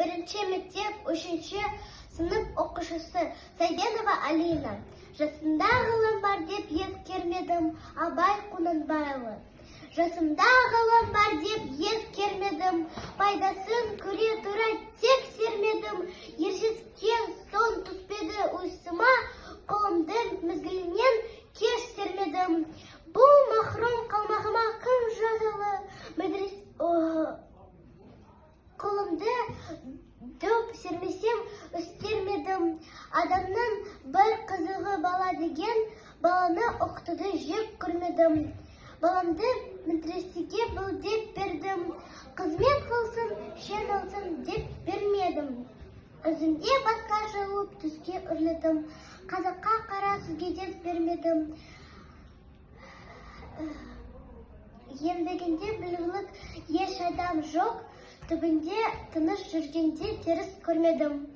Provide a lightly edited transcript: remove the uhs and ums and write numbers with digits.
Бірінші мектеп үшінші сынып оқушысы Сайденова Алина. Жасымда ғылым бар деп ескермедім. Абай Құнанбайұлы. Жасымда ғылым бар деп ескермедім, пайдасын көре тұра тексермедім. Ержеткен соң түспеді уысыма, қолымды мезгілінен кеш сермедім. Бұл махрұм қалмағыма кім жазалы? Медрес, қолымды дөп сермесем, өстермедім. Адамның бір қызығы бала деген, баланы оқытуды жек көрмедім. Баламды медресеге бұл деп бердім, қызмет қылсын, шен алсын деп бермедім. Өзімде басқа жауып түске үрледім, қазаққа қара сөзге дес бермедім. Еңбегінде білгілік еш адам жоқ, түбінде тыныш жүргенде теріс көрмедім.